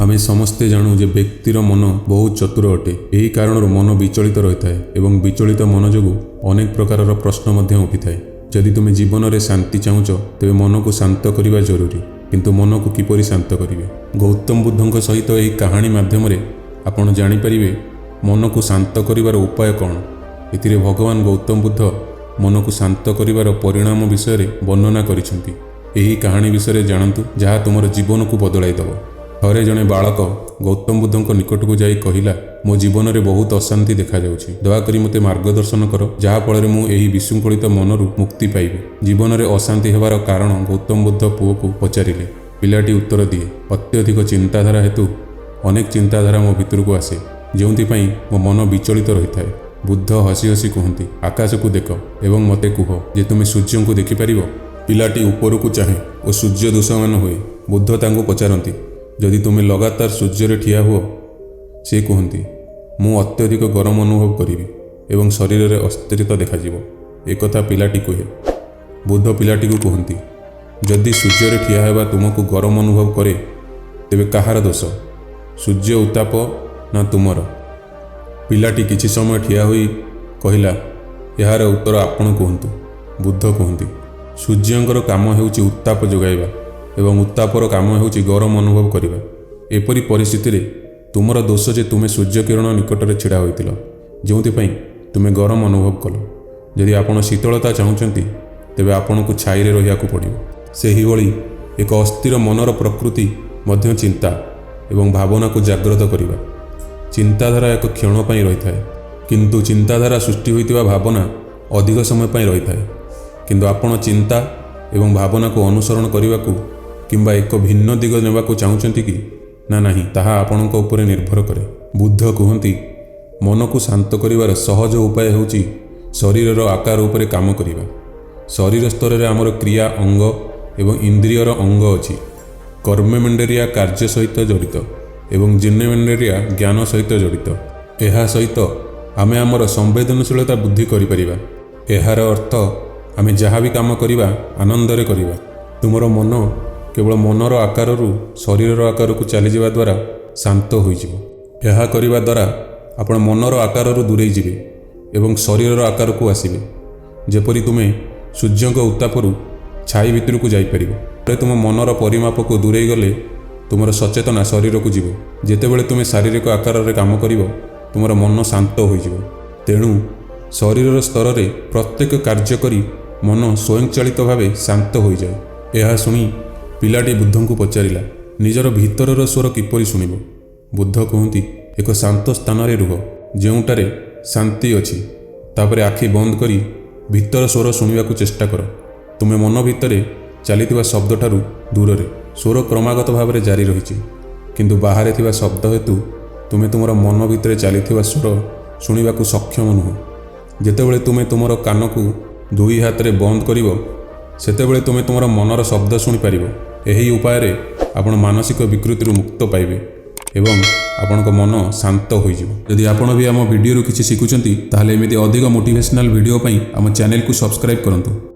ଆମେ ସମସ୍ତେ ଜାଣୁ ଯେ ବ୍ୟକ୍ତିର ମନ ବହୁତ ଚତୁର ଅଟେ। ଏହି କାରଣରୁ ମନ ବିଚଳିତ ରହିଥାଏ ଏବଂ ବିଚଳିତ ମନ ଯୋଗୁଁ ଅନେକ ପ୍ରକାରର ପ୍ରଶ୍ନ ମଧ୍ୟ ଉଠିଥାଏ। ଯଦି ତୁମେ ଜୀବନରେ ଶାନ୍ତି ଚାହୁଁଛ, ତେବେ ମନକୁ ଶାନ୍ତ କରିବା ଜରୁରୀ। କିନ୍ତୁ ମନକୁ କିପରି ଶାନ୍ତ କରିବେ? ଗୌତମ ବୁଦ୍ଧଙ୍କ ସହିତ ଏହି କାହାଣୀ ମାଧ୍ୟମରେ ଆପଣ ଜାଣିପାରିବେ ମନକୁ ଶାନ୍ତ କରିବାର ଉପାୟ କ'ଣ। ଏଥିରେ ଭଗବାନ ଗୌତମ ବୁଦ୍ଧ ମନକୁ ଶାନ୍ତ କରିବାର ପରିଣାମ ବିଷୟରେ ବର୍ଣ୍ଣନା କରିଛନ୍ତି। ଏହି କାହାଣୀ ବିଷୟରେ ଜାଣନ୍ତୁ, ଯାହା ତୁମର ଜୀବନକୁ ବଦଳାଇ ଦେବ। ଥରେ ଜଣେ ବାଳକ ଗୌତମ ବୁଦ୍ଧଙ୍କ ନିକଟକୁ ଯାଇ କହିଲା, "ମୋ ଜୀବନରେ ବହୁତ ଅଶାନ୍ତି ଦେଖାଯାଉଛି। ଦୟାକରି ମୋତେ ମାର୍ଗଦର୍ଶନ କର, ଯାହାଫଳରେ ମୁଁ ଏହି ବିଶୃଙ୍ଖଳିତ ମନରୁ ମୁକ୍ତି ପାଇବି।" ଜୀବନରେ ଅଶାନ୍ତି ହେବାର କାରଣ ଗୌତମ ବୁଦ୍ଧ ପୁଅକୁ ପଚାରିଲେ। ପିଲାଟି ଉତ୍ତର ଦିଏ, "ଅତ୍ୟଧିକ ଚିନ୍ତାଧାରା ହେତୁ ଅନେକ ଚିନ୍ତାଧାରା ମୋ ଭିତରକୁ ଆସେ, ଯେଉଁଥିପାଇଁ ମୋ ମନ ବିଚଳିତ ରହିଥାଏ।" ବୁଦ୍ଧ ହସି ହସି କୁହନ୍ତି, "ଆକାଶକୁ ଦେଖ ଏବଂ ମୋତେ କୁହ ଯେ ତୁମେ ସୂର୍ଯ୍ୟଙ୍କୁ ଦେଖିପାରିବ?" ପିଲାଟି ଉପରକୁ ଚାହେଁ ଓ ସୂର୍ଯ୍ୟ ଦୃଶ୍ୟମାନ ହୁଏ। ବୁଦ୍ଧ ତାଙ୍କୁ ପଚାରନ୍ତି, "ଯଦି ତୁମେ ଲଗାତାର ସୂର୍ଯ୍ୟରେ ଠିଆ ହୁଅ?" ସେ କୁହନ୍ତି, "ମୁଁ ଅତ୍ୟଧିକ ଗରମ ଅନୁଭବ କରିବି ଏବଂ ଶରୀରରେ ଅସ୍ଥିରତା ଦେଖାଯିବ।" ଏକଥା ପିଲାଟି କୁହେ। ବୁଦ୍ଧ ପିଲାଟିକୁ କୁହନ୍ତି, "ଯଦି ସୂର୍ଯ୍ୟରେ ଠିଆ ହେବା ତୁମକୁ ଗରମ ଅନୁଭବ କରେ, ତେବେ କାହାର ଦୋଷ, ସୂର୍ଯ୍ୟ ଉତ୍ତାପ ନା ତୁମର?" ପିଲାଟି କିଛି ସମୟ ଠିଆ ହୋଇ କହିଲା, "ଏହାର ଉତ୍ତର ଆପଣ କୁହନ୍ତୁ।" ବୁଦ୍ଧ କୁହନ୍ତି, "ସୂର୍ଯ୍ୟଙ୍କର କାମ ହେଉଛି ଉତ୍ତାପ ଯୋଗାଇବା ଏବଂ ଉତ୍ତାପର କାମ ହେଉଛି ଗରମ ଅନୁଭବ କରିବା। ଏପରି ପରିସ୍ଥିତିରେ ତୁମର ଦୋଷ ଯେ ତୁମେ ସୂର୍ଯ୍ୟକିରଣ ନିକଟରେ ଛିଡ଼ା ହୋଇଥିଲ, ଯେଉଁଥିପାଇଁ ତୁମେ ଗରମ ଅନୁଭବ କଲ। ଯଦି ଆପଣ ଶୀତଳତା ଚାହୁଁଛନ୍ତି, ତେବେ ଆପଣଙ୍କୁ ଛାଇରେ ରହିବାକୁ ପଡ଼ିବ।" ସେହିଭଳି ଏକ ଅସ୍ଥିର ମନର ପ୍ରକୃତି ମଧ୍ୟ ଚିନ୍ତା ଏବଂ ଭାବନାକୁ ଜାଗ୍ରତ କରିବା। ଚିନ୍ତାଧାରା ଏକ କ୍ଷଣ ପାଇଁ ରହିଥାଏ, କିନ୍ତୁ ଚିନ୍ତାଧାରା ସୃଷ୍ଟି ହୋଇଥିବା ଭାବନା ଅଧିକ ସମୟ ପାଇଁ ରହିଥାଏ। କିନ୍ତୁ ଆପଣ ଚିନ୍ତା ଏବଂ ଭାବନାକୁ ଅନୁସରଣ କରିବାକୁ କିମ୍ବା ଏକ ଭିନ୍ନ ଦିଗ ନେବାକୁ ଚାହୁଁଛନ୍ତି କି ନା ନାହିଁ, ତାହା ଆପଣଙ୍କ ଉପରେ ନିର୍ଭର କରେ। ବୁଦ୍ଧ କୁହନ୍ତି, ମନକୁ ଶାନ୍ତ କରିବାର ସହଜ ଉପାୟ ହେଉଛି ଶରୀରର ଆକାର ଉପରେ କାମ କରିବା। ଶରୀର ସ୍ତରରେ ଆମର କ୍ରିୟା ଅଙ୍ଗ ଏବଂ ଇନ୍ଦ୍ରିୟର ଅଙ୍ଗ ଅଛି। କର୍ମେନ୍ଦ୍ରିୟ କାର୍ଯ୍ୟ ସହିତ ଜଡ଼ିତ ଏବଂ ଜ୍ଞାନେନ୍ଦ୍ରିୟ ଜ୍ଞାନ ସହିତ ଜଡ଼ିତ। ଏହା ସହିତ ଆମେ ଆମର ସମ୍ବେଦନଶୀଳତା ବୃଦ୍ଧି କରିପାରିବା। ଏହାର ଅର୍ଥ ଆମେ ଯାହା ବି କାମ କରିବା, ଆନନ୍ଦରେ କରିବା। ତୁମର ମନ କେବଳ ମନର ଆକାରରୁ ଶରୀରର ଆକାରକୁ ଚାଲିଯିବା ଦ୍ୱାରା ଶାନ୍ତ ହୋଇଯିବ। ଏହା କରିବା ଦ୍ୱାରା ଆପଣ ମନର ଆକାରରୁ ଦୂରେଇ ଯିବେ ଏବଂ ଶରୀରର ଆକାରକୁ ଆସିବେ, ଯେପରି ତୁମେ ସୂର୍ଯ୍ୟଙ୍କ ଉତ୍ତାପରୁ ଛାଇ ଭିତରକୁ ଯାଇପାରିବ। ପରେ ତୁମ ମନର ପରିମାପକୁ ଦୂରେଇ ଗଲେ ତୁମର ସଚେତନା ଶରୀରକୁ ଯିବ। ଯେତେବେଳେ ତୁମେ ଶାରୀରିକ ଆକାରରେ କାମ କରିବ, ତୁମର ମନ ଶାନ୍ତ ହୋଇଯିବ। ତେଣୁ ଶରୀରର ସ୍ତରରେ ପ୍ରତ୍ୟେକ କାର୍ଯ୍ୟ କରି ମନ ସ୍ୱୟଂଚାଳିତ ଭାବେ ଶାନ୍ତ ହୋଇଯାଏ। ଏହା ଶୁଣି ପିଲାଟି ବୁଦ୍ଧଙ୍କୁ ପଚାରିଲା, ନିଜର ଭିତରର ସ୍ୱର କିପରି ଶୁଣିବ? ବୁଦ୍ଧ କୁହନ୍ତି, ଏକ ଶାନ୍ତ ସ୍ଥାନରେ ରୁହ, ଯେଉଁଠାରେ ଶାନ୍ତି ଅଛି। ତାପରେ ଆଖି ବନ୍ଦ କରି ଭିତର ସ୍ୱର ଶୁଣିବାକୁ ଚେଷ୍ଟା କର। ତୁମେ ମନ ଭିତରେ ଚାଲିଥିବା ଶବ୍ଦଠାରୁ ଦୂରରେ। ସ୍ୱର କ୍ରମାଗତ ଭାବରେ ଜାରି ରହିଛି, କିନ୍ତୁ ବାହାରେ ଥିବା ଶବ୍ଦ ହେତୁ ତୁମେ ତୁମର ମନ ଭିତରେ ଚାଲିଥିବା ସ୍ୱର ଶୁଣିବାକୁ ସକ୍ଷମ ନୁହଁ। ଯେତେବେଳେ ତୁମେ ତୁମର କାନକୁ ଦୁଇ ହାତରେ ବନ୍ଦ କରିବ, ସେତେବେଳେ ତୁମେ ତୁମର ମନର ଶବ୍ଦ ଶୁଣିପାରିବ। ଏହି ଉପାୟରେ ଆପଣ ମାନସିକ ବିକୃତିରୁ ମୁକ୍ତ ପାଇବେ ଏବଂ ଆପଣଙ୍କ ମନ ଶାନ୍ତ ହୋଇଯିବ। ଯଦି ଆପଣ ବି ଆମ ଭିଡ଼ିଓରୁ କିଛି ଶିଖୁଛନ୍ତି, ତାହେଲେ ଏମିତି ଅଧିକ ମୋଟିଭେସନାଲ୍ ଭିଡ଼ିଓ ପାଇଁ ଆମ ଚ୍ୟାନେଲକୁ ସବସ୍କ୍ରାଇବ୍ କରନ୍ତୁ।